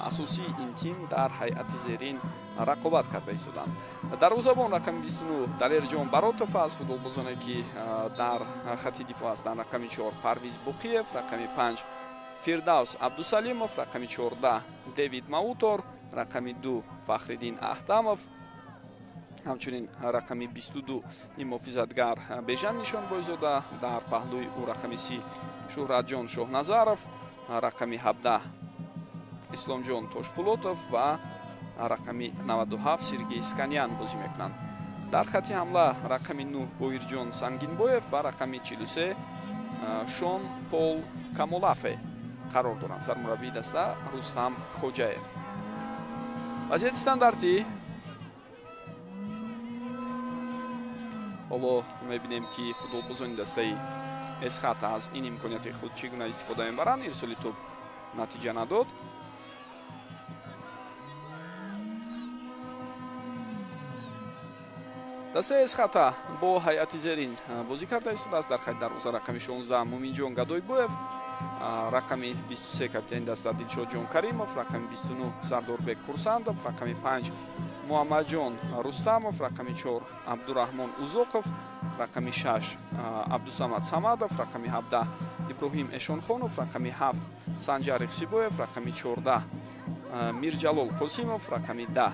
Асосии ин тим дар ҳайати зерин рақобат карда истоданд. Дарвозабон рақами 29 Далерҷон Баротов аз футболбозоне ки дар хати дифоъ ҳастанд, рақами 4 Парвиз Буқиев, рақами 5 Фирдавс Абдусалимов, рақами 14 Дэвид Маутор, рақами 2 Фахриддин Ахтамов, ҳамчунин рақами 22 ин муҳофизатгар Бежан Нишонбойзода, дар паҳлӯи ӯ рақами 30 Шӯҳратҷон Шоҳназаров, рақами 17 Исломҷон Тошпулотов ва рақами 97 Сергей Сканян бозӣ мекунанд. Дар хати ҳамла рақами 9 Боирҷон Сангинбоев ва рақами 43 Шон Пол Камолафе қарор доранд. Сармураббии даста Рустам Хоҷаев. Вазъияти стандартӣ ҳоло мебинем, ки футболбозони дастаи Эсхата аз ин имконияти худ чӣ гуна истифода мебаранд. Ирсоли тӯб натиҷа надод. Дастаи Эсхата бо ҳайати зерин бозӣ карда истодааст. Дар хати дарвоза рақами 16 Муминҷон Гадойбоев, рақами 23 капитани даста Дилшодҷон Каримов, рақами 29 Сардорбек Хурсандов, рақами 5 Муҳаммадҷон Рустамов, рақами 4 Абдураҳмон Узоқов, рақами 6 Абдусамад Самадов, рақами 17 Иброҳим Эшонхонов, рақами 7 Санҷар Ихсибоев, рақами 14 Мирҷалол Қосимов, рақами 10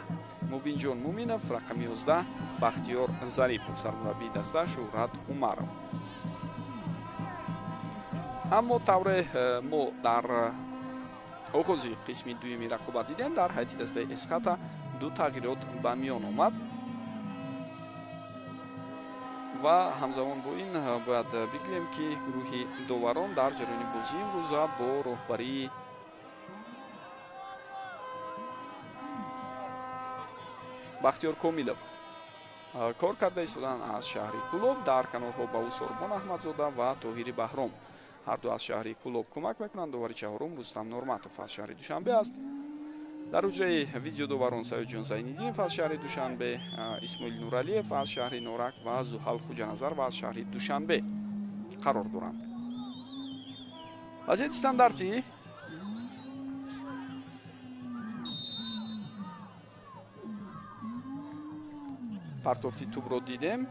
Мубинҷон Муминов, рақами 11 Бахтиёр Зарипов, сармураббии даста Шӯҳрат Умаров. Аммо тавре мо дар оғози қисми дуюми рақобат дидем, дар ҳайати дастаи Эсхата ду тағйирот ба миён омад ва ҳамзамон бо ин бояд бигӯем, ки гурӯҳи доварон дар ҷараёни бозии имрӯза бо роҳбарии Бахтиёр Комилов кор карда истоданд аз шаҳри Кӯлоб. Дар канорҳо ба ӯ Сорбон Аҳмадзода ва Тоҳири Баҳром ҳарду аз шаҳри Кӯлоб кӯмак мекунанд. Довари чаҳорум Рустам Норматов аз шаҳри Душанбе аст. Дар ҳуҷраи видеодоварон Саидҷон Зайниддинов аз шаҳри Душанбе, Исмоил Нуралиев аз шаҳри Норак ва Зуҳал Хуҷаназаров аз шаҳри Душанбе қарор доранд. Вазъияти стандартӣ партофти тӯбро дидем.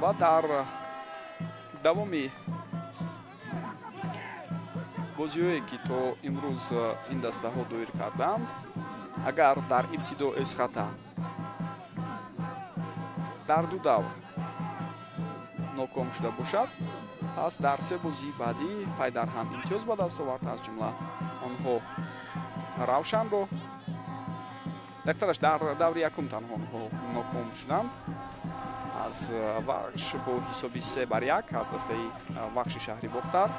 Ва дар давоми Бозиҳое ки то имрӯз ин дастаҳо доир карданд, агар дар ибтидо Эсхата дар ду давр ноком шуда бошад, пас дар се бозии баъдӣ пайдарҳам имтиёз ба даст овард. Аз ҷумла онҳо Равшанро дақтараш дар даври якум танҳо онҳо ноком шуданд. Аз Вахш бо ҳисоби 3-1 аз дастаи Вахши шаҳри Бохтар.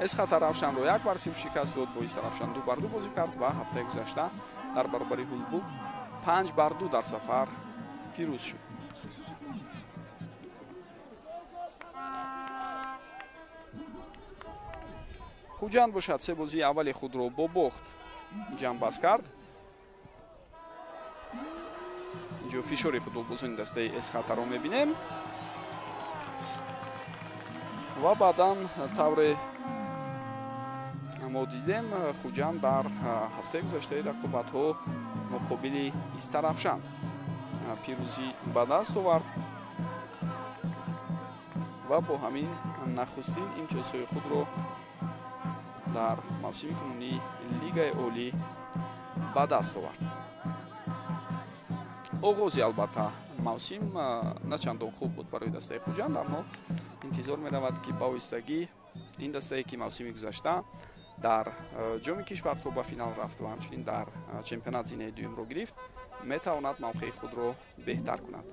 Эсхата Равшанро 1-0 шикаст дод, бо Истаравшан 2-2 бозӣ кард ва ҳафтаи гузашта дар баробари Ҳулбук 5-2 дар сафар пирӯз шуд. Хуҷанд бошад се бозии аввали худро бо бохт ҷамъбаст кард. Инҷо фишори футболбозони дастаи Эсхатаро мебинем ва баъдан тавре мо дидем, Хуҷанд дар ҳафтаи гузаштаи рақобатҳо муқобили Истаравшан пирӯзӣ ба даст овард ва бо ҳамин нахустин имтиёзҳои худро дар мавсими кунунии Лигаи Олӣ ба даст овард. Оғози албатта мавсим на чандон хуб буд барои дастаи Хуҷанд, аммо интизор меравад, ки ба оҳистагӣ ин дастае ки мавсими гузашта дар ҷоми кишвар то ба финал рафт ва ҳамчунин дар чемпионат зинаи дуюмро гирифт, метавонад мавқеи худро беҳтар кунад.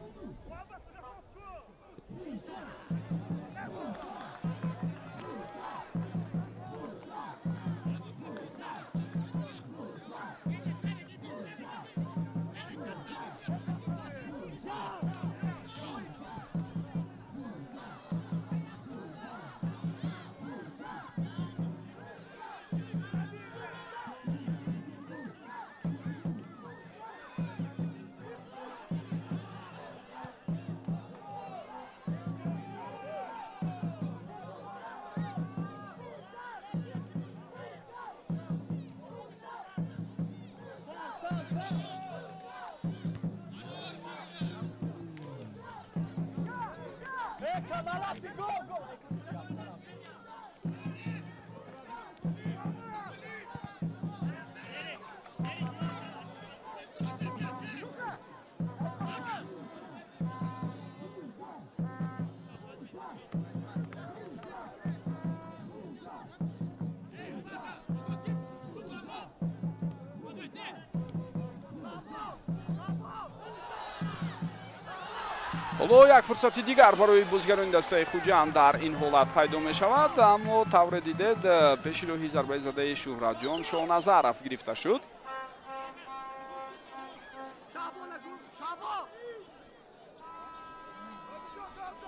Ҳоло як фурсати дигар барои бозигарони дастаи Хуҷанд дар ин ҳолат пайдо мешавад, аммо тавре дидед пеши роҳи зарбаи задаи Шуҳратҷон Шоҳназаров гирифта шуд.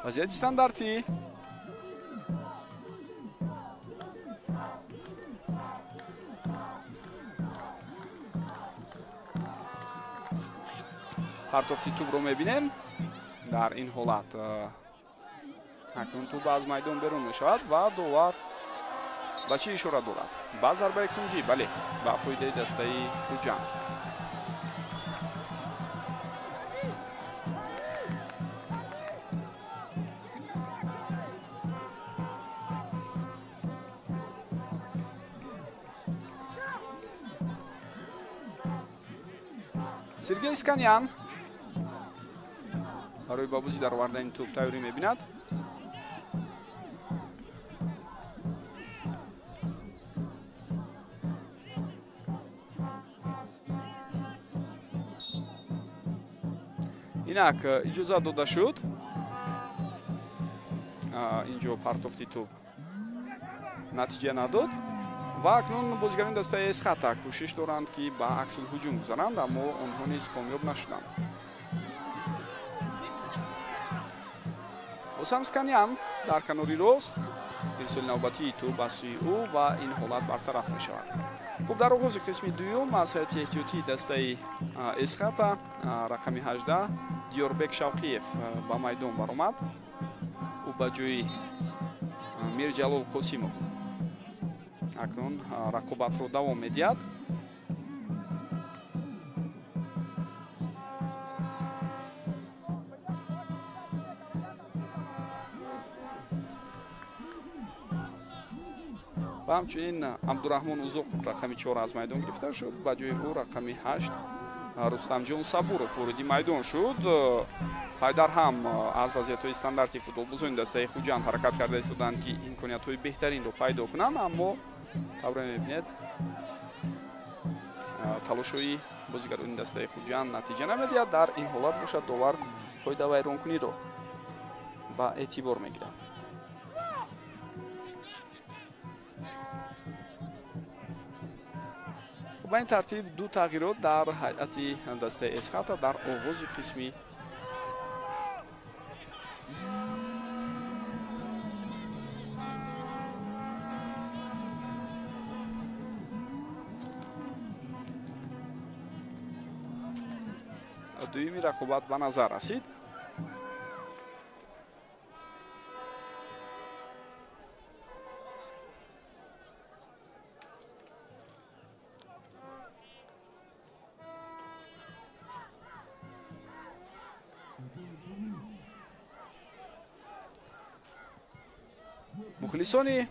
Вазъияти стандартӣ. Партофти тӯбро мебинем. Дар ин ҳолат акнун тӯб аз майдон берун мешавад ва довар ба чӣ ишора дорад? Ба зарбаи кунҷӣ, бале, ба фоидаи дастаи Хуҷанд. Сергей Сканян барои ба бозӣ даровардани тӯб тайёрӣ мебинад. Инак иҷозат дода шуд. Инҷо партофти тӯб натиҷа надод ва акнун бозигарони дастаи Эсхата кӯшиш доранд, ки ба аксулҳуҷум гузаранд, аммо онҳо низ комёб нашуданд. Осам Сканян дар канори рост, ирсоли навбатии тӯб ба сӯи ӯ ва ин ҳолат бартараф мешавад. Хуб, дар оғози қисми дуюм аз ҳайати эҳтиётии дастаи Эсхата рақами 18 Диёрбек Шавқиев ба майдон баромад. Ӯ ба ҷои Мирҷалол Қосимов акнун рақобатро давом медиҳад. Ва ҳамчунин Абдураҳмон Узоқов рақами 4 аз майдон гирифта шуд, ба ҷои ӯ рақами 8 Рустамҷон Сабуров вориди майдон шуд. Пайдар ҳам аз вазъиятҳои стандарти футболбозони дастаи Хуҷанд ҳаракат карда истоданд, ки имкониятҳои беҳтаринро пайдо кунанд, аммо тавре мебинед, талошҳои бозигарони дастаи Хуҷанд натиҷа намедиҳад. Дар ин ҳолат бошад, довар қоидавайронкуниро ба эътибор мегирад. Ба ин тартиб ду тағйирот дар ҳайати дастаи Эсхата дар оғози қисми дуюми рақобат ба назар расид. Мухлисони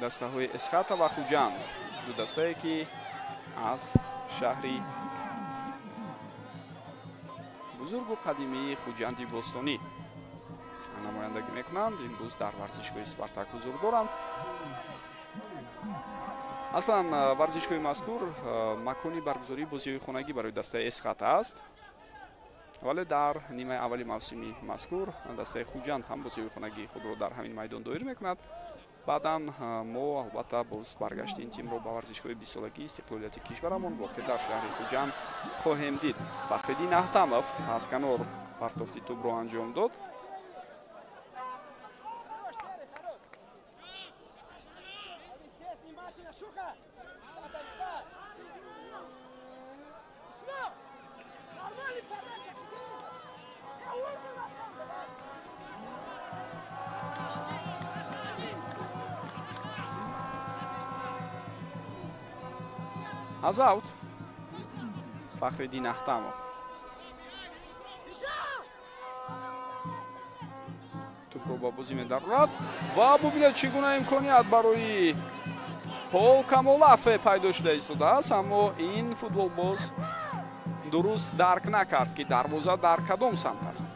дастаҳои Эсхата ва Хуҷанд, ду дастае ки аз шаҳри бузургу қадимии Хуҷанди бостонӣ намояндагӣ мекунанд, имрӯз дар варзишгоҳи Спартак ҳузур доранд. Аслан варзишгоҳи мазкур макони баргузории бозиҳои хонагӣ барои дастаи Эсхата аст, вале дар нимаи аввали мавсими мазкур дастаи Хуҷанд ҳам бозиҳои хонагии худро дар ҳамин майдон доир мекунад. Баъдан мо албатта боз баргашти ин тимро ба варзишгоҳи бистсолагии истиқлолияти кишварамон воқеъ дар шаҳри Хуҷанд хоҳем дид. Фахриддин Аҳтамов аз канор партофти тӯбро анҷом дод. Аз аут Фахриддин Аҳтамов тӯбро ба бозӣ медарорад ва бубинед, чӣ гуна имконият барои Пол Камолафе пайдо шуда истодааст, аммо ин футболбоз дуруст дарк накард, ки дарвоза дар кадом самт аст.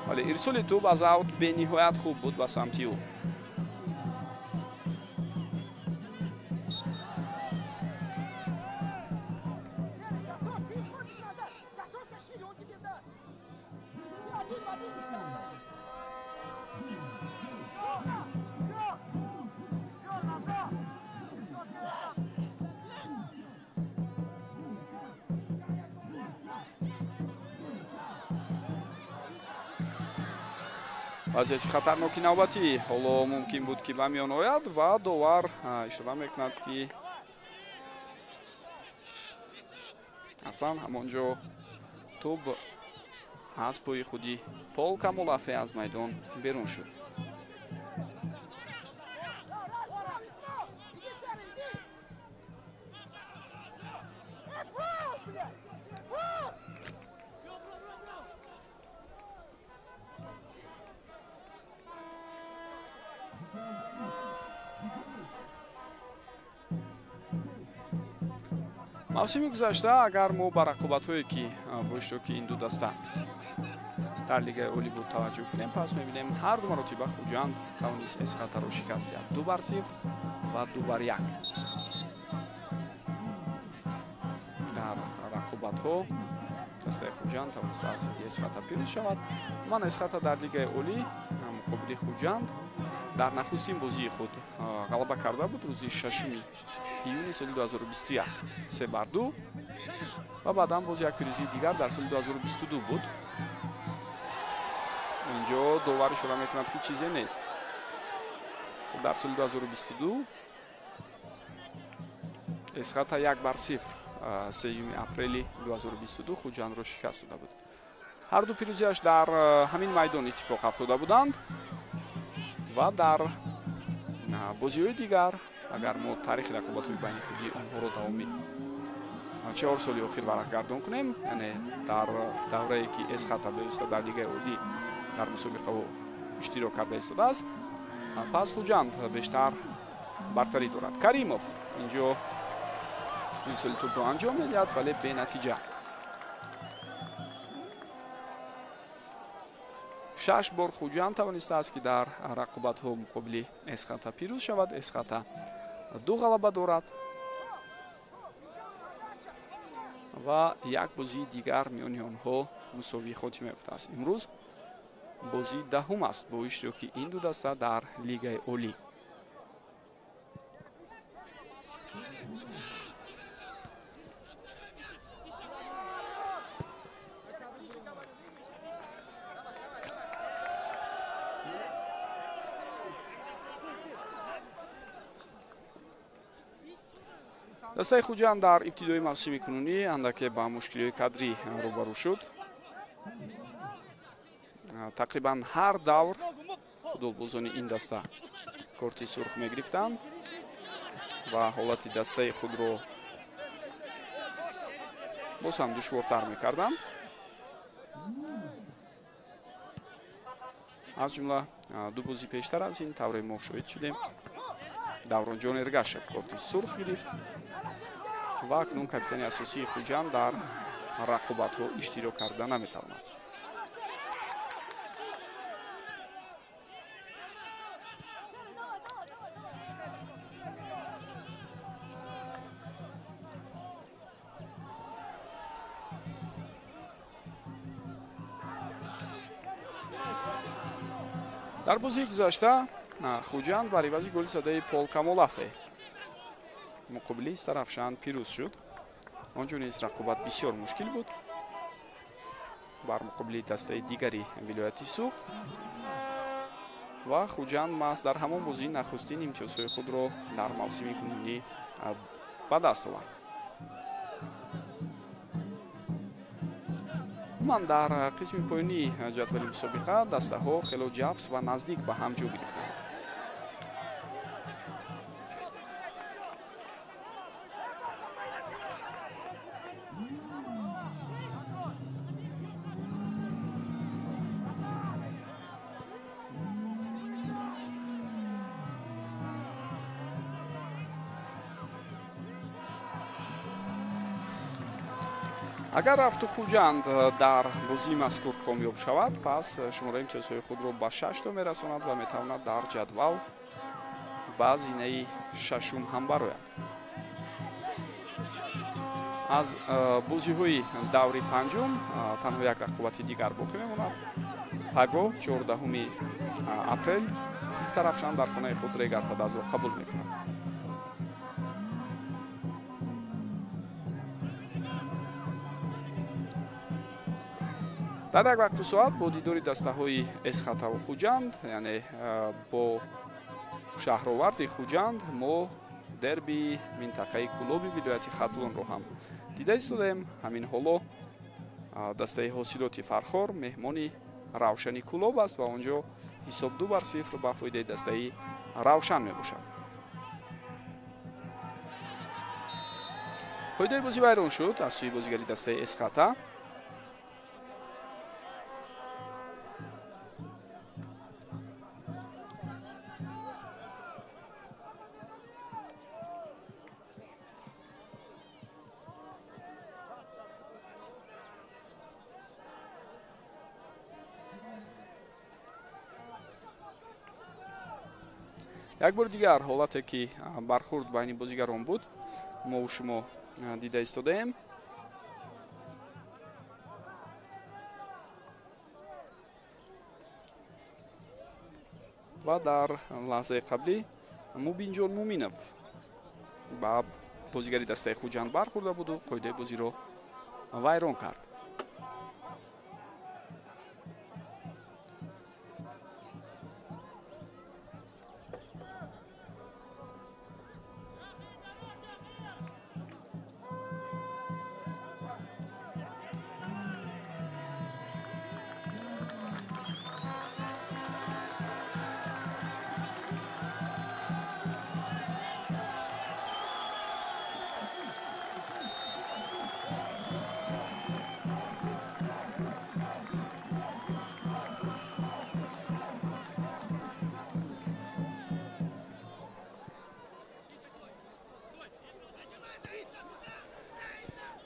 Вале ирсоли тӯб аз аут бениҳоят хуб буд ба самти ӯ. Вазъияти хатарноки навбатӣ ҳоло мумкин буд, ки ба миён ояд ва довар ишора мекунад, ки аслан ҳамон ҷо тӯб аз пои худи Пол Камолафе аз майдон берун шуд. Мавсими гузашта агар мо ба рақобатҳое, ки бо иштироки ин ду даста дар лигаи олӣ буд, таваҷҷӯҳ кунем, пас мебинем ҳар ду маротиба Хуҷанд тавонист Эсхатаро шикаст диҳад, 2-0 ва 2-1. Дар рақобатҳо дастаи Хуҷанд тавонист аз зидди Эсхата пирӯз шавад. Ман Эсхата дар лигаи олӣ муқобили Хуҷанд дар нахустин бозии худ ғалаба карда буд рӯзи 6 июни соли 2021 3-2 ва баъдан боз як пирӯзии дигар дар соли 2022 буд. Инҷо довар ишора мекунад, ки чизе нест. Дар соли 2022 Эсхата 1-0 3 апрели 2022 Хуҷандро шикаст дода буд. Ҳар ду пирӯзиаш дар ҳамин майдон иттифоқ афтода буданд ва дар бозиҳои дигар агар мо таърихи рақобатҳои байни худии онҳоро давоми 4 соли охир варақгардон кунем, яъне дар даврае ки Эсхата бевосита дар лигаи олӣ дар мусобиқаҳо иштирок карда истодааст, Пас Хуҷанд бештар бартарӣ дорад. Каримов инҷо ирсоли тӯбро анҷом медиҳад, вале бенатиҷа. 6 бор Хуҷанд тавонистааст, ки дар рақобатҳо муқобили Эсхата пирӯз шавад. Эсхата 2 ғалаба дорад ва як бозии дигар миёни онҳо мусовии хотима ёфтааст. Имрӯз бозии 10 аст бо иштироки ин ду даста дар Лигаи Олӣ. Дастаи Хуҷанд дар ибтидои мавсими кунунӣ андаке ба мушкилиҳои кадрӣ рӯбарӯ шуд. Тақрибан ҳар давр футболбозони ин даста корти сурх мегирифтанд ва ҳолати дастаи худро боз ҳам душвортар мекарданд. Аз ҷумла ду бозӣ пештар аз ин тавре мо шоҳид шудем. Давронҷон Эргашев корти сурх гирифт ва акнун капитани асосии Хуҷанд дар рақобатҳо иштирок карда наметавонад. Дар бозии гузашта Хуҷанд бар ивази голи задаи Пол Камолафе муқобили Истарафшан пирӯз шуд. Он ҷо низ рақобат бисёр мушкил буд бар муқобили дастаи дигари вилояти Суғд ва Хуҷанд маҳз дар ҳамон бозӣ нахустин имтиёзҳои худро дар мавсими кунунӣ ба даст овард. Умуман дар қисми поёнии ҷадвали мусобиқа дастаҳо хело ҷафс ва наздик ба ҳам ҷо гирифтанд. Агар рафту Хуҷанд дар бозии мазкур комёб шавад, пас шумораи имтиёзҳои худро ба 6 то мерасонад ва метавонад дар ҷадвал ба зинаи 6-ум ҳам барояд. Аз бозиҳои даври 5-ум танҳо як рақобати дигар боқӣ мемонад. Пагоҳ 14 апрел Истарафшан дар хонаи худ Регартадазро қабул мекунад. Дар як вақту соат бо дидори дастаҳои Эсхатаву Хуҷанд, яъне бо шаҳроварди Хуҷанд, мо дерби минтақаи Кӯлоби вилояти Хатлонро ҳам дида истодаем. Ҳамин ҳоло дастаи ҳосилоти Фархор меҳмони Равшани Кӯлоб аст ва он ҷо ҳисоб 2-0 ба фоидаи дастаи Равшан мебошад. Қоидаи бозӣ вайрон шуд аз сӯи бозигари дастаи Эсхата. Як бори дигар ҳолате ки бархурд байни бозигарон буд, мо шумо дида истодаем. Ва дар лаҳзаи қаблӣ Мубинҷон Муминов ба бозигари дастаи Хуҷанд бархӯрда буду қоидаи бозиро вайрон кард.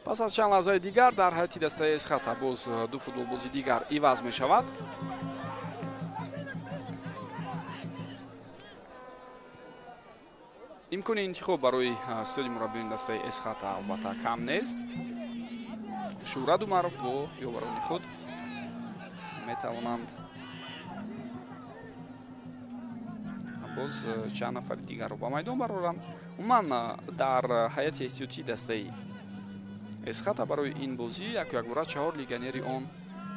Пас аз чанд лаҳзаи дигар дар ҳайати дастаи Эсхата боз ду футболбози дигар иваз мешавад. Имкони интихоб барои стоди мураббиёни дастаи Эсхата албатта кам нест. Шӯҳрат Умаров бо ёварони худ метавонанд боз чанд нафари дигарро ба майдон бароранд. Умуман дар ҳайати эҳтиётии дастаи Эсхата барои ин бозӣ яку якбора 4 легионери он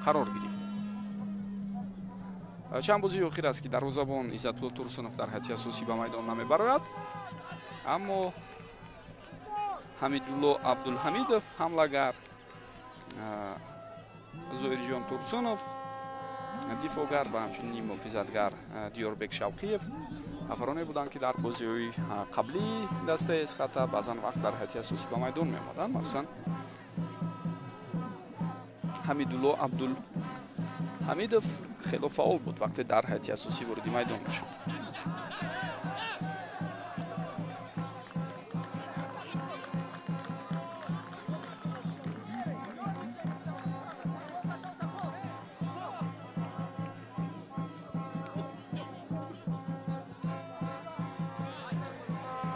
қарор гирифт. Чанд бозии охир аст, ки дарвозабон Иззатулло Турсунов дар ҳайати асосӣ ба майдон намебарояд, аммо Ҳамидулло Абдулҳамидов ҳамлагар, Зоирҷон Турсунов дифоъгар ва ҳамчунин муҳофизатгар Диёрбек Шавқиев нафароне буданд, ки дар бозиҳои қаблии дастаи Эсхата баъзан вақт дар ҳайати асосӣ ба майдон меомаданд. Махсусан Ҳамидулло Абдулҳамидов хело фаъол буд вақте дар ҳайати асосӣ вориди майдон мешуд.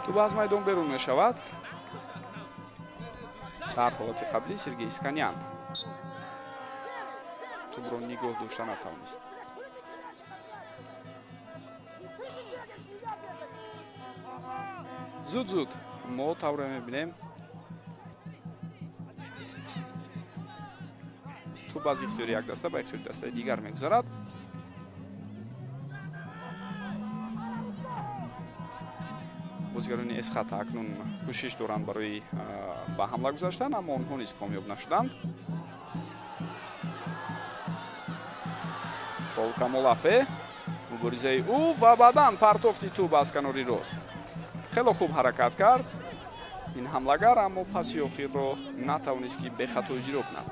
Туба аз майдон берун мешавад. Дар ҳолати қаблӣ Сергей Исканян тубро нигоҳ дошта натавонист. Зуд-зуд мо тавре мебинем, туб аз ихтиёри як даста ба ихтиёри дастаи дигар мегузарад. Бозигарони Эсхата акнун кӯшиш доранд барои ба ҳамла гузаштан, аммо онҳо низ комёб нашуданд. Пол Камолафе, муборизаи ӯ ва баъдан партофти тӯб аз канори рост. Хело хуб ҳаракат кард ин ҳамлагар, аммо паси охирро натавонист, ки бехато иҷро кунад.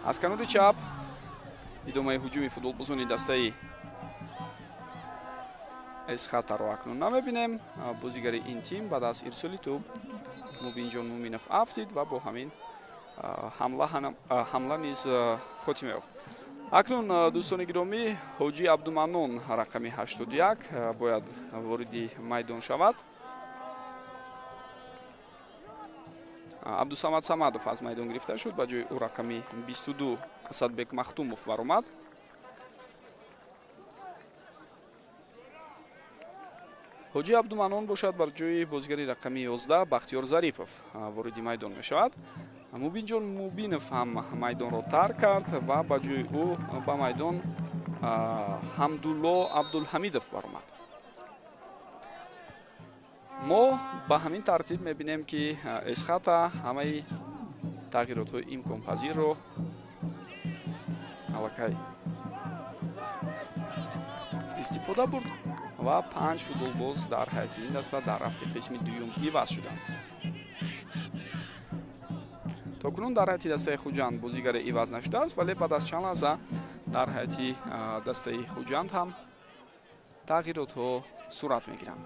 Аз канори чап идомаи ҳуҷуми футболбозони дастаи Эсхатаро акнун намебинем. Бозигари ин тим баъд аз ирсоли тӯб Мубинҷон Муминов афтид ва бо ҳамин ҳамла низ хотима ёфт. Акнун дӯстони гиромӣ, Ҳоҷӣ Абдуманнон рақами 81 бояд вориди майдон шавад. Абдусамад Самадов аз майдон гирифта шуд, ба ҷои ӯ рақами 22 Асадбек Махтумов баромад. Ҳоҷӣ Абдуманнон бошад бар ҷои бозигари рақами 11 Бахтиёр Зарипов вориди майдон мешавад. Мубинҷон Мубинов ҳам майдонро тарк кард ва ба ҷои ӯ ба майдон Ҳамдулло Абдулҳамидов баромад. Мо ба ҳамин тартиб мебинем, ки Эсхата ҳамаи тағйиротҳои имконпазирро аллакай истифода бурд ва 5 футболбоз дар ҳайати ин даста дар рафти қисми дуюм иваз шуданд. То кунун дар ҳайати дастаи Хуҷанд бозигаре иваз нашудааст, вале баъд аз чанд лаҳза дар ҳайати дастаи Хуҷанд ҳам тағйиротҳо сурат мегиранд.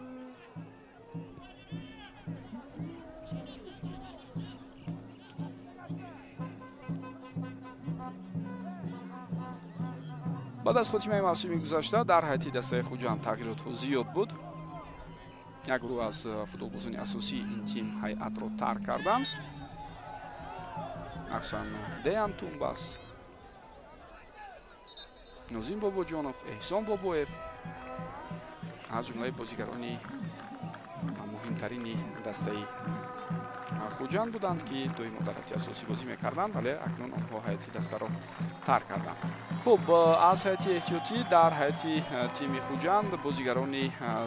Баъд аз хотимаи мавсими гузашта дар ҳайати дастаи Хуҷанд тағйиротҳо зиёд буд. Як гурӯҳ аз футболбозони асосии ин тим ҳайатро тарк карданд. Махсусан Деян Тумбас, Нозим Бобоҷонов, Эҳсон Бобоев аз ҷумлаи бозигарони муҳимтарини дастаи Хуҷанд буданд, ки доимо дар ҳайати асосӣ бозӣ мекарданд, вале акнун онҳо ҳайати дастаро тарк карданд. Хуб, аз ҳайати эҳтиётӣ дар ҳайати тими Хуҷанд бозигарони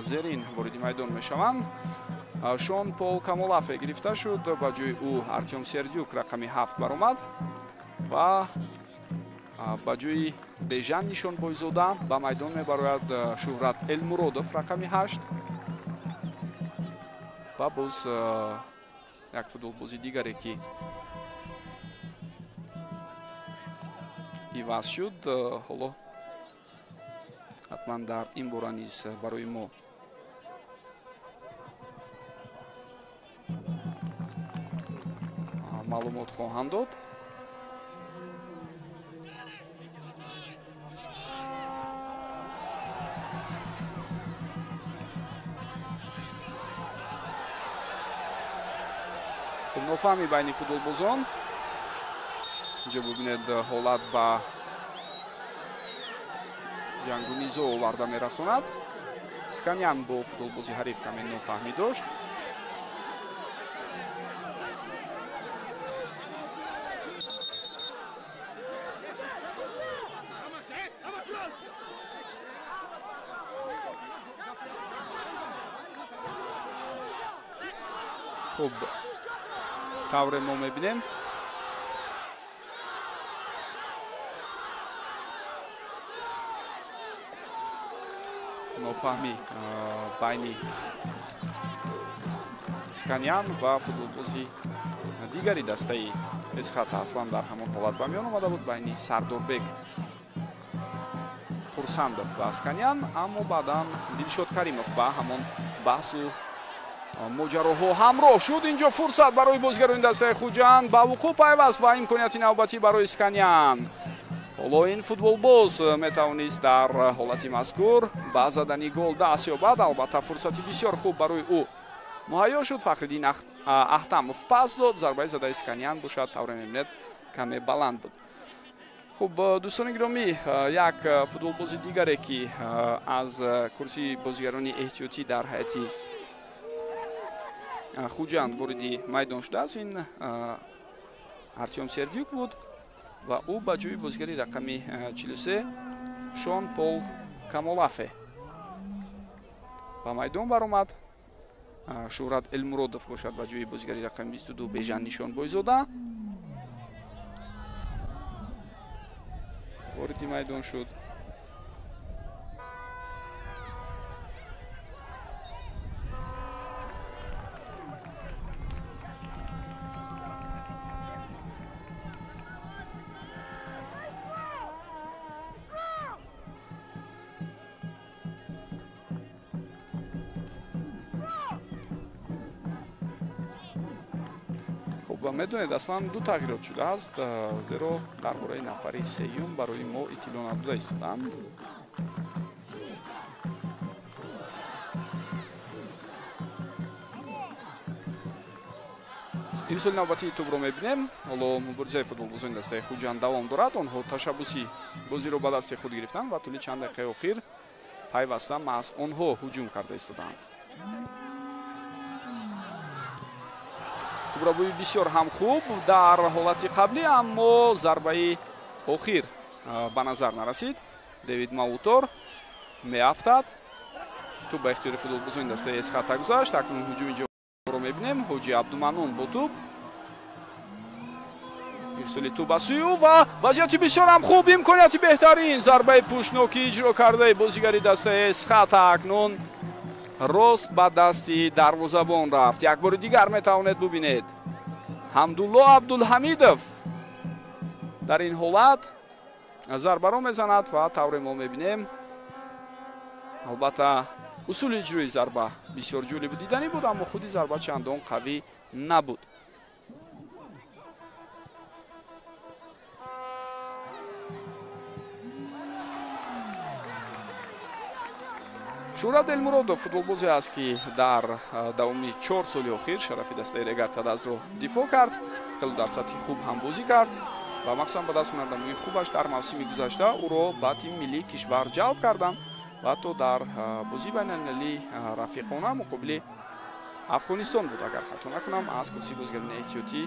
зерин вориди майдон мешаванд. Шон Пол Камолафе гирифта шуд, ба ҷои ӯ Артём Сердюк рақами 7 баромад ва ба ҷои Бежан Нишонбойзода ба майдон мебарояд Шӯҳрат Элмуродов рақами 8 ва боз як футболбози дигаре, ки иваз шуд. Ҳоло ҳатман дар ин бора низ барои мо Маълумот хоҳанд дод. Нофаҳмӣ байни футболбозон. Инҷо бубинед, ҳолат ба ҷангу низо оварда мерасонад. Сканян бо футболбози ҳариф каме нофаҳмӣ дошт. Хуб, тавре мо мебинем, нофаҳмӣ байни Сканян ва футболбози дигари дастаи Эсхата аслан дар ҳамон ҳолат ба миён омада буд, байни Сардорбек Хурсандов ва Сканян, аммо баъдан Дилшод Каримов ба ҳамон баҳсу моҷароҳо ҳамроҳ шуд. Инҷо фурсат барои бозигарони дастаи Хуҷанд ба вуқӯъ пайваст ва имконияти навбатӣ барои Сканян. Ҳоло ин футболбоз метавонист дар ҳолати мазкур ба задани гол даст ёбад. Албатта, фурсати бисёр хуб барои ӯ муҳайё шуд. Фахриддин Аҳтамов пас дод, зарбаи задаи Сканян бошад, тавре мебинед, каме баланд буд. Хуб, дӯстони гиромӣ, як футболбози дигаре, ки аз курсии бозигарони эҳтиётӣ дар ҳайати Хуҷанд вориди майдон шудааст, ин Артём Сердюк буд ва ӯ ба ҷои бозигари рақами 43 Шон Пол Камолафе ба майдон баромад. Шӯҳрат Элмуродов бошад ба ҷои бозигари рақами 22 Бежан Нишонбойзода вориди майдон шуд. Медонед, аслан ду тағйирот шудааст, зеро дар бораи нафари сеюм барои мо иттилоъ надода истоданд. Ирсоли навбатии тӯбро мебинем. Ҳоло муборизаи футболбозони дастаи Хуҷанд давом дорад. Онҳо ташаббуси бозиро ба дасти худ гирифтанд ва тӯли чанд дақиқаи охир пайваста маҳз онҳо ҳуҷум карда истоданд. Тӯбрабӯи бисёр ҳам хуб дар ҳолати қаблӣ, аммо зарбаи охир ба назар нарасид. Дэвид Маутор меафтад. Тӯб ба ихтиёри футболбозони дастаи Эсхата гузашт. Акнун ҳуҷуми ҷоро мебинем. Ҳоҷи Абдуманон бо тӯб. Ирсоли тӯб ба сӯи ӯ ва вазъияти бисёр ҳам хуб, имконияти беҳтарин. Зарбаи пӯшнокӣ иҷро кардаи бозигари дастаи Эсхата акнун рост ба дасти дарвозабон рафт. Як бори дигар метавонед бубинед, Ҳамдулло Абдулҳамидов дар ин ҳолат зарбаро мезанад ва тавре мо мебинем, албатта, усули иҷрои зарба бисёр ҷолибу диданӣ буд, аммо худи зарба чандон қавӣ набуд. Шӯҳрат Элмуродов футболбозе аст, ки дар давоми 4 соли охир шарафи дастаи Регар Тадазро дифоъ кард. Хеле дар сатҳи хуб ҳам бозӣ кард ва махсусан ба даст ҳунарнамоии хубаш дар мавсими гузашта ӯро ба тими миллии кишвар ҷалб карданд ва ҳатто дар бозии байналмилалии рафиқона муқобили Афғонистон буд, агар хато накунам, аз курсии бозигарони эҳтиётӣ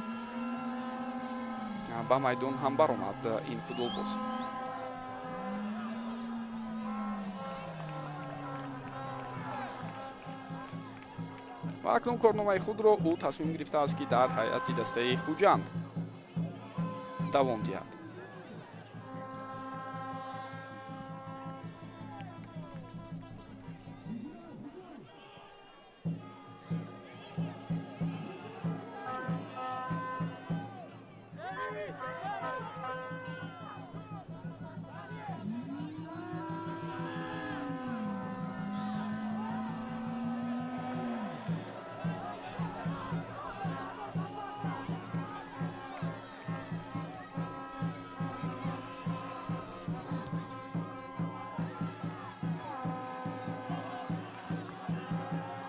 ба майдон ҳам баромад ин футболбоз. Ва акнун корномаи худро ӯ тасмим гирифтааст, ки дар ҳайати дастаи Хуҷанд давом диҳад.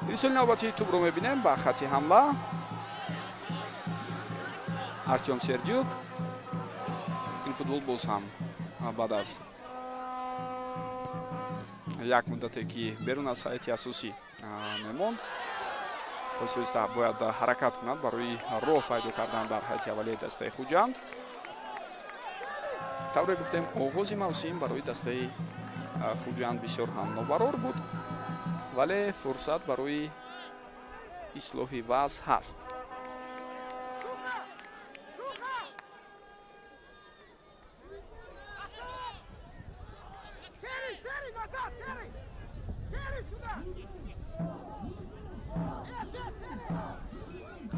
Ирсоли навбатии тӯбро мебинем ба хати ҳамла. Артём Сердюк. Ин футболбоз ҳам баъд аз як муддате ки берун аз ҳайати асосӣ мемонд, оҳиста бояд ҳаракат кунад барои роҳ пайдо кардан дар ҳайати аввалияи дастаи Хуҷанд. Тавре гуфтем, оғози мавсим барои дастаи Хуҷанд бисёр ҳам нобарор буд, вале фурсат барои ислоҳи вазъ ҳаст.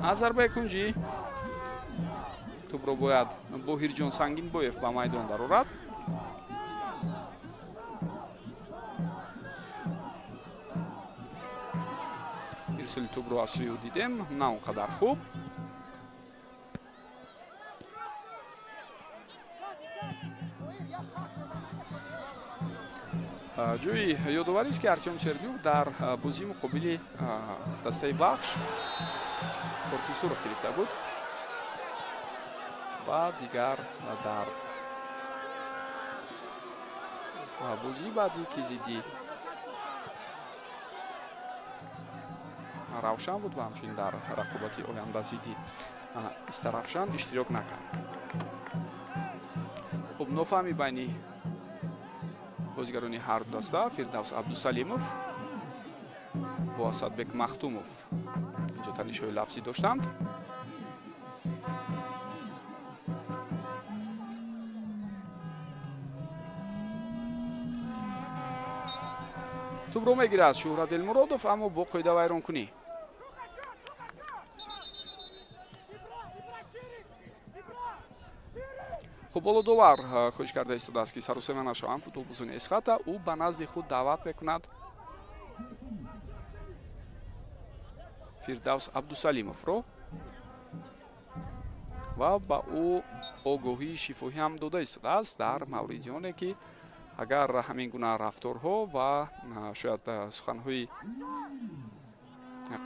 Аз зарбаи кунҷӣ тӯбро бояд Боҳирҷон Сангинбоев ба майдон дарорад. Ирсоли тӯбро аз сӯи ӯ дидем, на он қадар хуб. Ҷои ёдоварист, ки Артём Сердюк дар бозии муқобили дастаи Вахш корти сурх гирифта буд ва дигар дар бозии баъдӣ, ки зидди Равшан буд ва ҳамчунин дар рақобати оянда зидди Истаравшан иштирок накард. Хуб, нофаҳмӣ байни бозигарони ҳар ду даста. Фирдавс Абдусалимов бо Асадбек Махтумов инҷо танишҳои лафзӣ доштанд. Тӯбро мегирад Шуҳрат Элмуродов, аммо бо қоида вайронкунӣ. Хуб, боло довар хоҳиш карда истодааст, ки саросема нашаванд футболбозони Эсхата. Ӯ ба назди худ даъват мекунад Фирдавс Абдусалимовро ва ба ӯ огоҳии шифоҳӣ ҳам дода истодааст дар мавриди оне, ки агар ҳамин гуна рафторҳо ва шояд суханҳои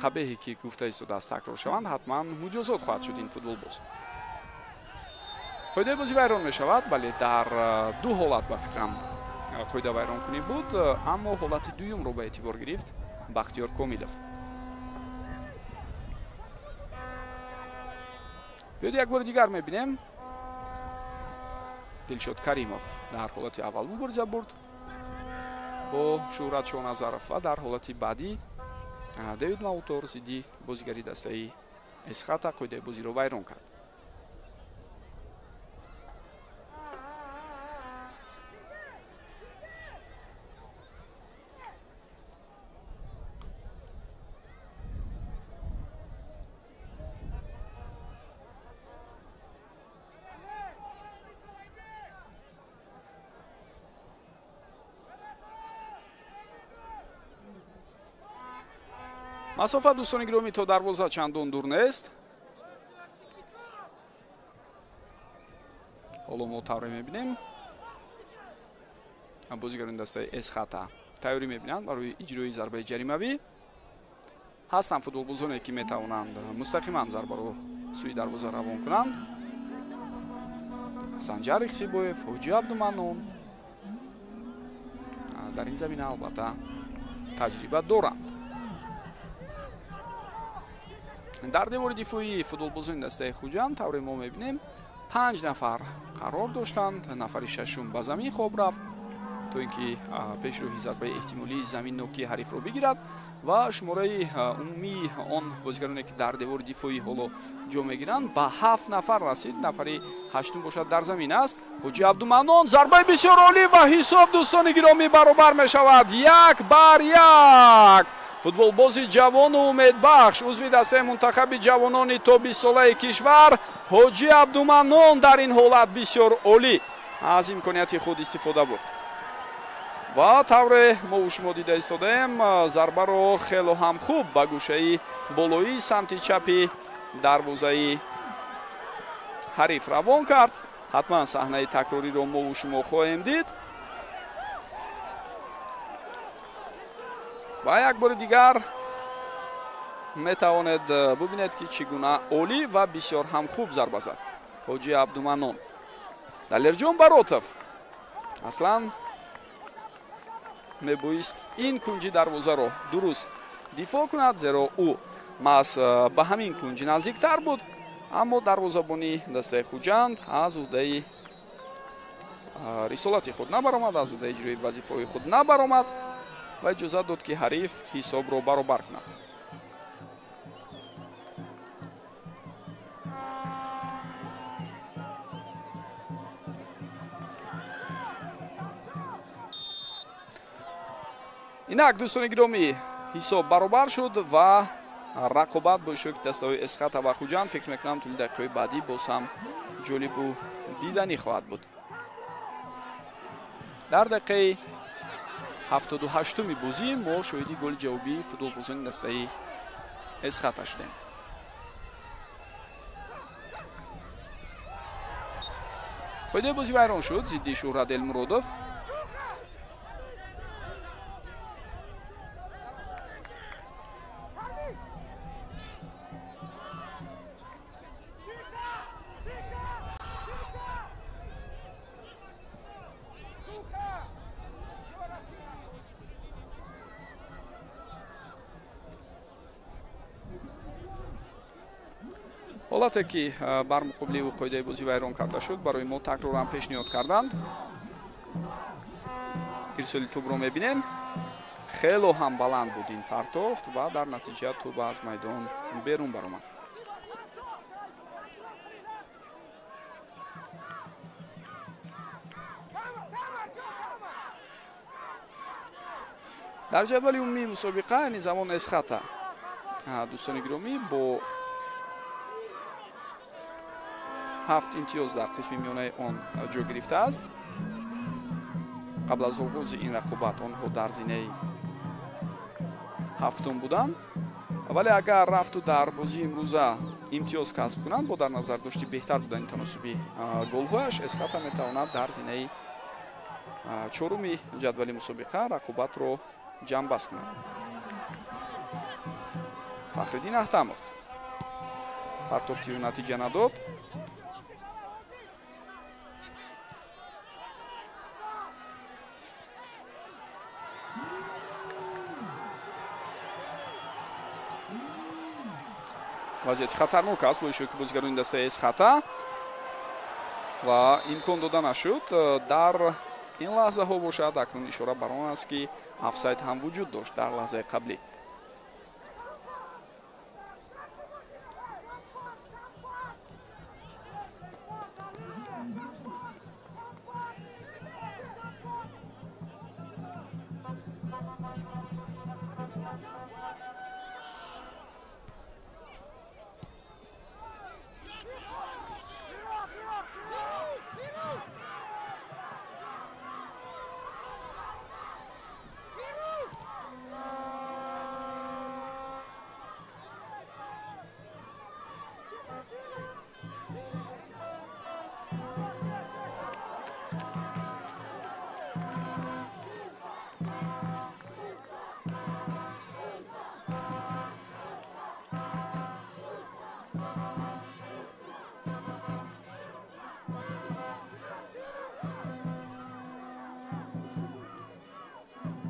қабеҳе, ки гуфта истодааст, такрор шаванд, ҳатман муҷозот хоҳад шуд ин футболбоз. Қоидаи бозӣ вайрон мешавад, бале, дар ду ҳолат ба фикрам қоида вайронкунӣ буд, аммо ҳолати дуюмро ба эътибор гирифт Бахтиёр Комилов. Биёд як бори дигар мебинем. Дилшод Каримов дар ҳолати аввал мубориза бурд бо Шуҳрат Шоназаров ва дар ҳолати баъдӣ Дэвид Маутор зидди бозигари дастаи Эсхата қоидаи бозиро вайрон кард. Масофа, дӯстони гиромӣ, то дарвоза чандон дур нест. Ҳоло мо тавре мебинем, бозигарони дастаи Эсхата тайёрӣ мебинанд барои иҷрои зарбаи ҷаримавӣ. Ҳастанд футболбозоне, ки метавонанд мустақиман зарбаро сӯи дарвоза равон кунанд. Санҷар Ихсибоев, Ҳоҷи Абдуманнон дар ин замина албатта таҷриба доранд. Дар девори дифоии футболбозони дастаи Хуҷанд тавре мо мебинем 5 нафар қарор доштанд. Нафари шашум ба замин хоб рафт то ин ки пешроҳи зарбаи эҳтимолии заминнокии ҳарифро бигирад ва шумораи умумии он бозигароне, ки дар девори дифоӣ ҳоло ҷо мегиранд, ба 7 нафар расид. Нафари ҳаштум бошад дар замин аст. Ҳоҷи Абдуманнон, зарбаи бисёр олӣ ва ҳисоб, дӯстони гиромӣ, баробар мешавад 1-1. Футболбози ҷавону умедбахш, узви дастаи мунтахаби ҷавонони то 20-солаи кишвар Ҳоҷи Абдуманнон дар ин ҳолат бисёр олӣ аз имконияти худ истифода бурд. Ва тавре мо шумо дида истодаем, зарбаро хело ҳам хуб ба гӯшаи болоии самти чапи дарвозаи ҳариф равон кард. Ҳатман саҳнаи такрориро мо шумо хоҳем дид. Ва як бори дигар Метавонед бубинед, ки чӣ гуна олӣ ва бисёр ҳам хуб зарба зад Ҳоҷи Абдуманнон. Далерҷон Баротов аслан мебоист ин кунҷи дарвозаро дуруст дифоъ кунад, зеро ӯ маҳз ба ҳамин кунҷ наздиктар буд, аммо дарвозабони дастаи Хуҷанд аз уҳдаи рисолати худ набаромад, аз уҳдаи иҷрои вазифаҳои худ набаромад ва иҷозат дод, ки ҳариф ҳисобро баробар кунад. Инак, дӯстони гиромӣ, ҳисоб баробар шуд ва рақобат бо иштироки дастаҳои Эсхата ва Хуҷанд, фикр мекунам, тӯли дақиқаҳои баъдӣ боз ҳам ҷолибу диданӣ хоҳад буд. Дар дақиқаи 78-уми бозӣ мо шоҳиди голи ҷавобии футболбозони дастаи Эсхата шудем. Қоидаи бозӣ вайрон шуд зидди Шӯҳрат Элмуродов. Ҳолате ки бар муқобили ӯ қоидаи бозӣ вайрон карда шуд, барои мо такроран пешниҳод карданд. Ирсоли тӯбро мебинем, хело ҳам баланд буд ин партофт ва дар натиҷа тӯб аз майдон берун баромад. Дар ҷадвали умумии мусобиқа айни замон Эсхата, дӯстони гиромӣ, бо 7 имтиёз дар қисми миёнаи он ҷой гирифтааст. Қабл аз оғози ин рақобат онҳо дар зинаи 7-ум буданд, вале агар рафту дар бозии имрӯза имтиёз касб кунанд, бо дар назар дошти беҳтар будани таносуби голҳояш, Эсхата метавонад дар зинаи 4-уми ҷадвали мусобиқа рақобатро ҷамъбаст кунад. Фахриддин Аҳтамов партофти ӯ натиҷа надод. Вазъияти хатарнок аст бо иштироки бозигарони дастаи Эсхата ва имкон дода нашуд. Дар ин лаҳзаҳо бошад, акнун ишора бар он аст, ки офсайд ҳам вуҷуд дошт дар лаҳзаи қаблӣ.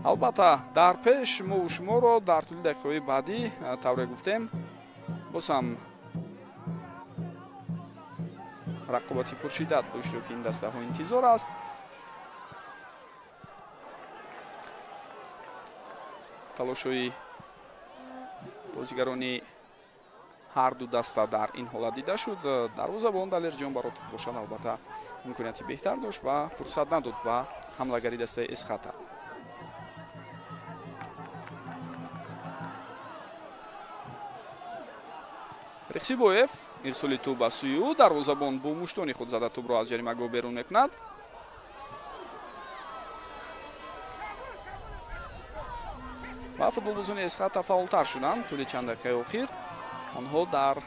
Албатта, дар пеш мо шуморо дар тӯли дақиқаҳои баъдӣ, тавре гуфтем, боз ҳам рақобати пуршиддат бо иштироки ин дастаҳо интизор аст. Талошҳои бозигарони ҳар ду даста дар ин ҳолат дида шуд. Дарвозабон Далерҷон Баротов бошад, албатта, имконияти беҳтар дошт ва фурсат надод ба ҳамлагари дастаи Эсхата. Рехсибоев ирсоли тӯб ба сӯи ӯ, дарвозабон бо муштони худ зада тӯбро аз ҷаримагоҳ берун мекунад. Ва футболбозони Эсхата фаъолтар шуданд тӯли чанд дақиқаи охир. Онҳо дар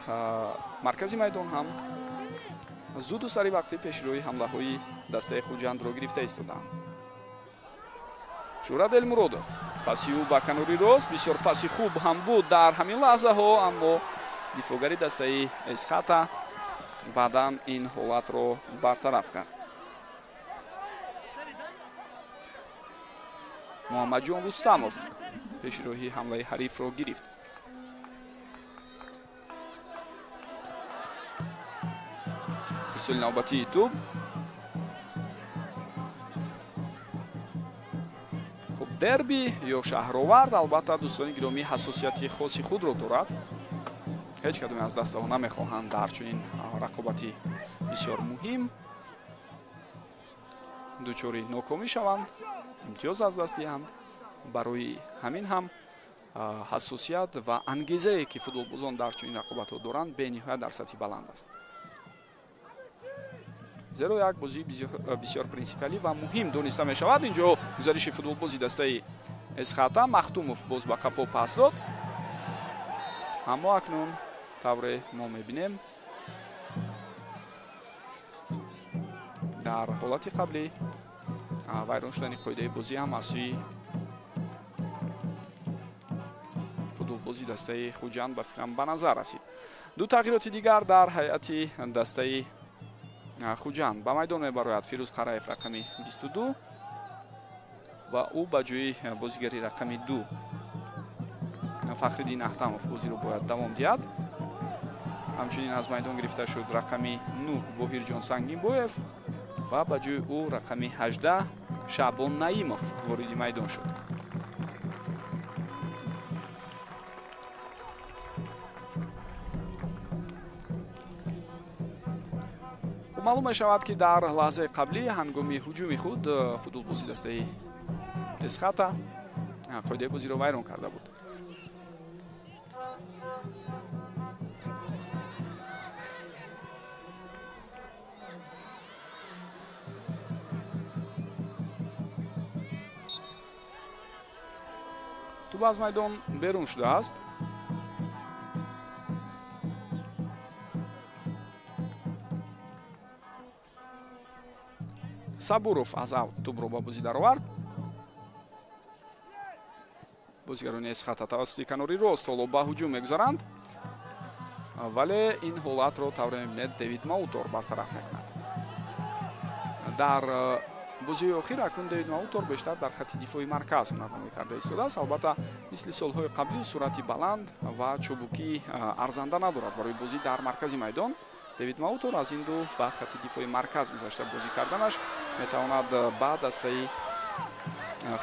маркази майдон ҳам зуду сари вақти пешрӯи ҳамлаҳои дастаи Хуҷандро гирифта истодаанд. Шӯҳрат Элмуродов паси ӯ ба канори рост, бисёр паси хуб ҳам буд дар ҳамин лаҳзаҳо, аммо дифоъгари дастаи Эсхата баъдан ин ҳолатро бартараф кард. Муҳаммадҷон Рустамов пеши роҳи ҳамлаи ҳарифро гирифт. Ирсоли навбатии тӯб. Хуб, дерби ё шаҳровард албатта, дӯстони гиромӣ, ҳассосияти хоси худро дорад. Ҳеҷ кадоме аз дастаҳо намехоҳанд дар чунин рақобати бисёр муҳим дучори нокомӣ шаванд, имтиёз аз даст диҳанд. Барои ҳамин ҳам ҳассосият ва ангезае, ки футболбозон дар чунин рақобатҳо доранд, бениҳоят дар сатҳи баланд аст. Зеро як бозии бисёр принсипиалӣ ва муҳим дониста мешавад. Инҷо гузариши футболбози дастаи Эсхата, Махтумов боз ба қафо пас дод, аммо акнун тавре мо мебинем дар ҳолати қаблӣ вайрон шудани қоидаи бозӣ ҳам аз сӯи футболбози дастаи Хуҷанд ба фикрам ба назар расид. Ду тағйироти дигар дар ҳайати дастаи Хуҷанд ба майдон мебарояд. Фирӯз Қараев рақами 22 ва ӯ ба ҷои бозигари рақами 2 Фахриддин Аҳтамов бозиро бояд давом диҳад. Ҳамчунин аз майдон гирифта шуд рақами 9 Боҳирҷон Сангинбоев ва ба ҷои ӯ рақами 18 Шаъбон Наимов вориди майдон шуд. Маълум мешавад, ки дар лаҳзаи қаблӣ ҳангоми ҳуҷуми худ футболбози дастаи Эсхата қоидаи бозиро вайрон карда буд. Тӯб аз майдон берун шудааст. Сабуров аз аут тӯбро ба бозӣ даровард. Бозигарони Эсхата тавассути канори рост ҳоло ба ҳуҷум мегузаранд, вале ин ҳолатро тавре мебинед Дэвид Маутор бартараф мекунад. Дар бозиҳои охир акнун Дэвид Маутор бештар дар хатти дифои марказ ҳунарнамоӣ карда истодааст. Албатта, мисли солҳои қаблӣ суръати баланд ва чӯбукӣ арзанда надорад барои бозӣ дар маркази майдон. Дэвид Маутор аз ин рӯ ба хатти дифои марказ гузашта бозӣ карданаш метавонад ба дастаи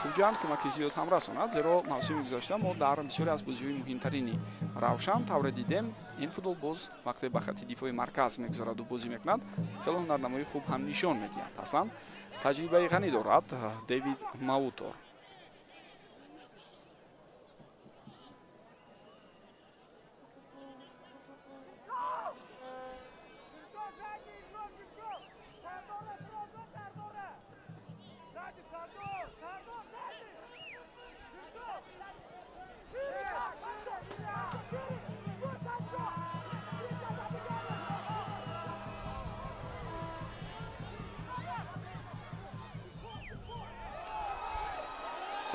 Хуҷанд кӯмаки зиёд ҳам расонад, зеро мавсими гузашта мо дар бисёре аз бозиҳои муҳимтарини Равшан тавре дидем, ин футболбоз вақте ба хатти дифои марказ мегузараду бозӣ мекунад, хело ҳунарнамоии хуб ҳам нишон медиҳад. Аслан таҷрибаи ғанӣ дорад Дэвид Маутор.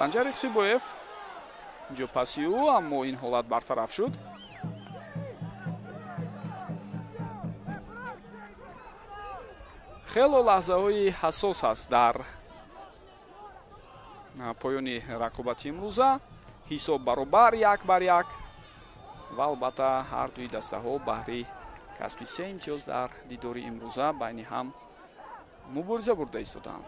Санҷар Иқсибоев инҷо паси ӯ, аммо ин ҳолат бартараф шуд. Хело лаҳзаҳои ҳассос ҳаст дар поёни рақобати имрӯза. Ҳисоб баробар 1-1 ва албатта ҳар дуи дастаҳо баҳри касби 3 имтиёз дар дидори имрӯза байни ҳам мубориза бурда истодаанд.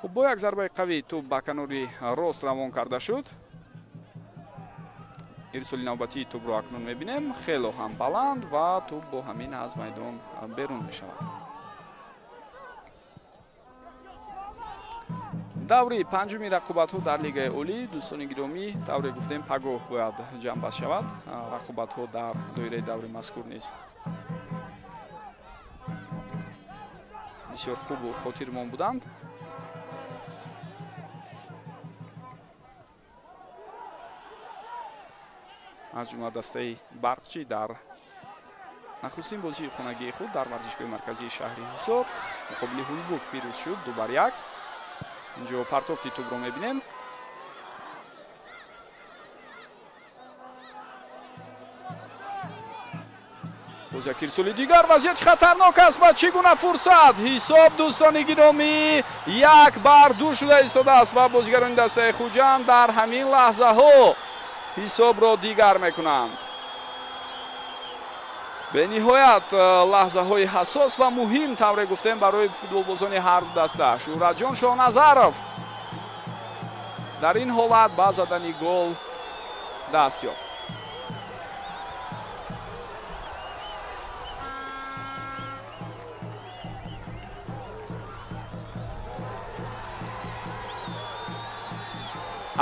Хуб, бо як зарбаи қавӣ тӯб ба канори рост равон карда шуд. Ирсоли навбатии тӯбро акнун мебинем, хело ҳам баланд ва тӯб бо ҳамин аз майдон берун мешавад. Даври панҷуми рақобатҳо дар Лигаи Олӣ, дӯстони гиромӣ, тавре гуфтем, пагоҳ бояд ҷамъбаст шавад. Рақобатҳо дар доираи даври мазкур низ бисёр хубу хотирмон буданд. Аз ҷумла дастаи Барқчӣ дар нахустин бозии хонагии худ дар варзишгоҳи марказии шаҳри Ҳисор муқобили Ҳулбук пирӯз шуд 2-1. Инҷо партофти тӯбро мебинем. Боз як ирсоли дигар, вазъияти хатарнок аст ва чӣ гуна фурсат! Ҳисоб, дӯстони гиромӣ, 1-2 шуда истодааст ва бозигарони дастаи Хуҷанд дар ҳамин лаҳзаҳо ҳисобро дигар мекунанд. Бениҳоят лаҳзаҳои ҳассос ва муҳим, тавре гуфтем, барои футболбозони ҳар ду даста. Шӯҳратҷон Шоҳназаров дар ин ҳолат ба задани гол даст ёфт.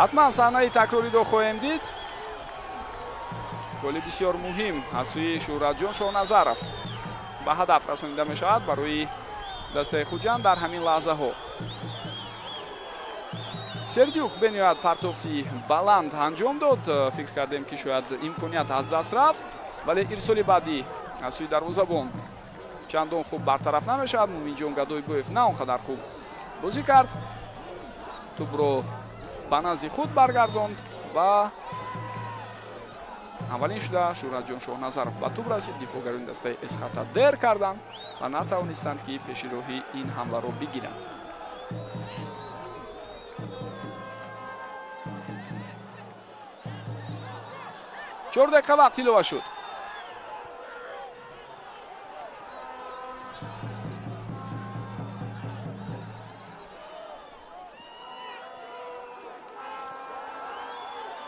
Ҳатман саҳнаи такрориро хоҳем дид. Голи бисёр муҳим аз сӯи Шӯҳратҷон Шоҳназаров ба ҳадаф расонида мешавад барои дастаи Хуҷанд дар ҳамин лаҳзаҳо. Сердюк бениҳоят партофти баланд анҷом дод. Фикр кардем, ки шояд имконият аз даст рафт, вале ирсоли баъдӣ аз сӯи дарвозабон чандон хуб бартараф намешавад. Муминҷон Гадойбоев на он қадар хуб бозӣ кард, тӯбро ба назди худ баргардонд ва аввалин шуда Шӯҳратҷон Шоҳназаров ба тӯб расид. Дифоъгарони дастаи Эсхата дер карданд ва натавонистанд, ки пеши роҳи ин ҳамларо бигиранд. 4 дақиқа вақт илова шуд.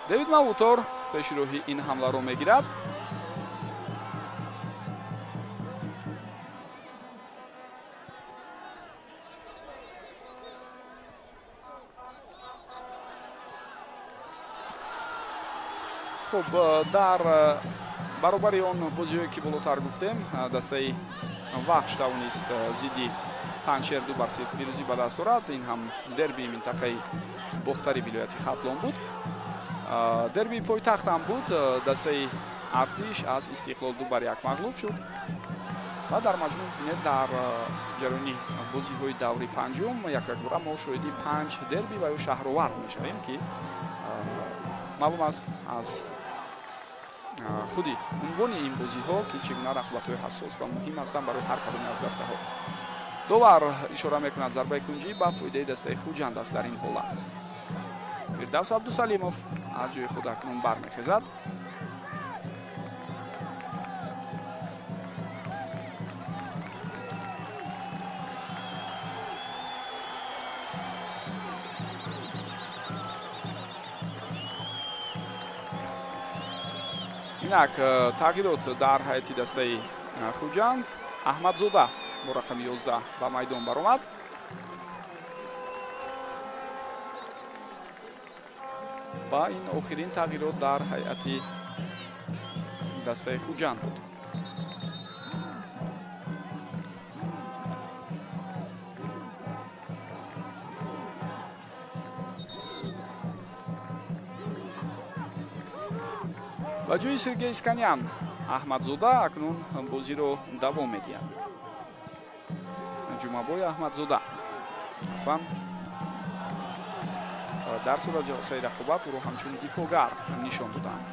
Дэвид Мавутор пеши роҳи ин ҳамларо мегирад. Хуб, дар баробари он бозиҳое ки болотар гуфтем, дастаи Вахш тавонист зидди Панҷшер 2-0 пирӯзӣ ба даст орад. Ин ҳам дербии минтақаи Бохтари вилояти Хатлон буд. Дербии пойтахт ҳам буд. Дастаи Артиш аз Истиқлол 2-1 мағлуб шуд ва дар маҷмӯъ бинед, дар ҷараёни бозиҳои даври панҷум якякбора мо шоҳиди 5 дерби ва ё шаҳровард мешавем, ки маълум аст аз худи унвони ин бозиҳо, ки чӣ гуна рақобатҳои ҳассос ва муҳим ҳастанд барои ҳар кадоме аз дастаҳо. Довар ишора мекунад, зарбаи кунҷӣ ба фоидаи дастаи Хуҷанд аст дар ин ҳолат. Фирдавс Абдусалимов аз ҷои худ акнун бармехезад. Инак тағйирот дар ҳайати дастаи Хуҷанд. Аҳмадзода бо рақами 11 ба майдон баромад. Ва ин охирин тағйирот дар ҳайати дастаи Хуҷанд буд. Ба ҷои Сергей Сканян Аҳмадзода акнун бозиро давом медиҳад. Ҷумъабой Аҳмадзода аслан дар суратҷаласаи рақобат ӯро ҳамчун дифоъгар нишон доданд.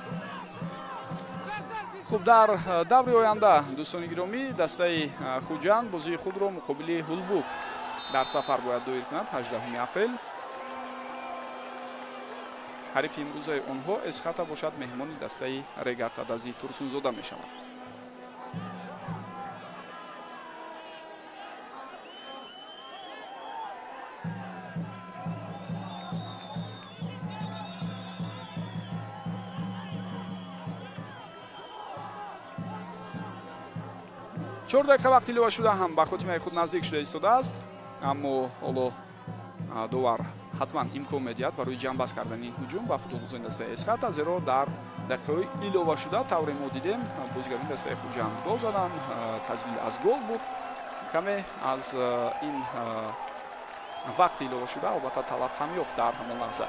Хуб, дар даври оянда, дӯстони гиромӣ, дастаи Хуҷанд бозии худро муқобили Ҳулбук дар сафар бояд доир кунад 18 апрел. Ҳарифи имрӯзаи онҳо Эсхата бошад, меҳмони дастаи Регартадази Турсунзода мешавад. 4 дақиқа вақт илова шуда ҳам ба хотимаи худ наздик шуда истодааст, аммо ҳоло довар ҳатман имкон медиҳад барои ҷамъбаст кардани ин ҳуҷум ба футболбозони дастаи Эсхата, зеро дар дақиқаҳои иловашуда тавре мо дидем бозигарони дастаи Хуҷанд гол заданд. Таҷлил аз гол буд. Каме аз ин вақти иловашуда албатта талаф ҳам ёфт дар ҳамон лаҳза.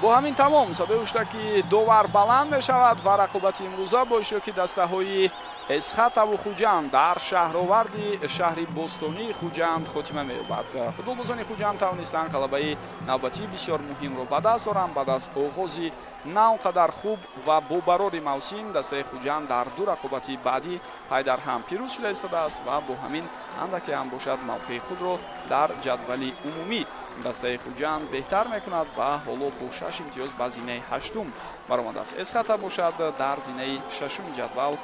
Бо ҳамин тамом садои ҳуштаки довар баланд мешавад ва рақобати имрӯза бо иштироки дастаҳои Эсхатаву Хуҷанд дар шаҳроварди шаҳри бостонии Хуҷанд хотима меёбад. Футболбозони Хуҷанд тавонистанд ғалабаи навбатии бисёр муҳимро ба даст оранд. Баъд аз оғози на он қадар хуб ва бобарори мавсим дастаи Хуҷанд дар ду рақобати баъдӣ пайдарҳам пирӯз шуда истодааст ва бо ҳамин андаке ҳам бошад мавқеи худро дар ҷадвали умумӣ дастаи Хуҷанд беҳтар мекунад ва ҳоло бо 6 имтиёз ба зинаи 8-ум баромадааст. Эсхата бошад дар зинаи 6-уми ҷадвал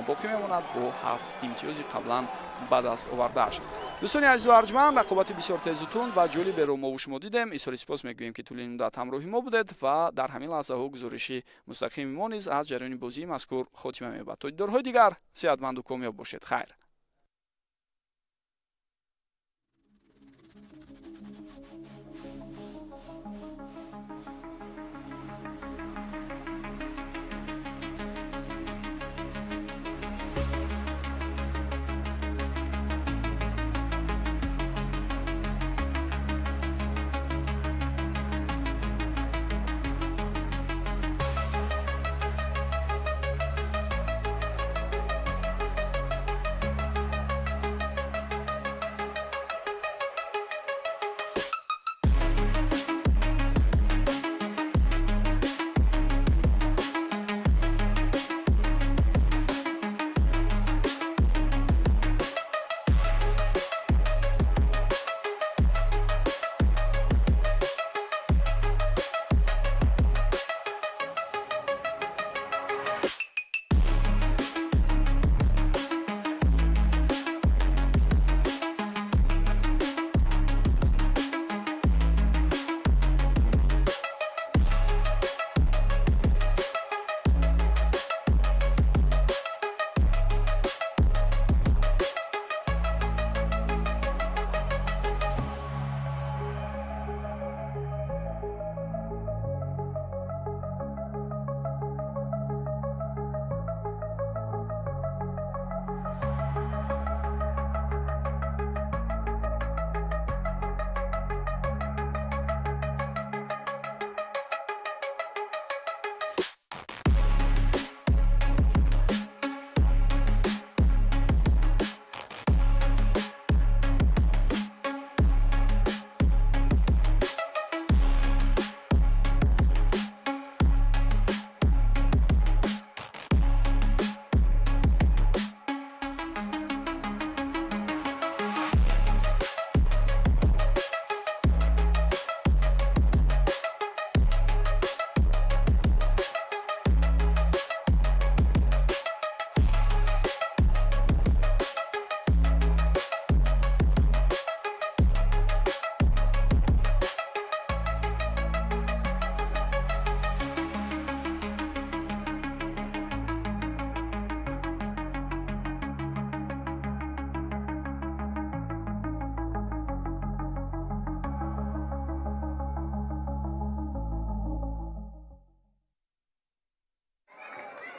боқӣ мемонад бо 7 имтиёзи қаблан ба даст овардааш. Дӯстони азизу арҷманд, рақобати бисёр тезу тунд ва ҷолиберо мо шумо дидем. Изҳори сипос мегӯем, ки тӯли ин муддат ҳамроҳи мо будед ва дар ҳамин лаҳзаҳо гузориши мустақими мо низ аз ҷараёни бозии мазкур хотима меёбад. То дидорҳои дигар сеҳатманду комёб бошед. Хайр.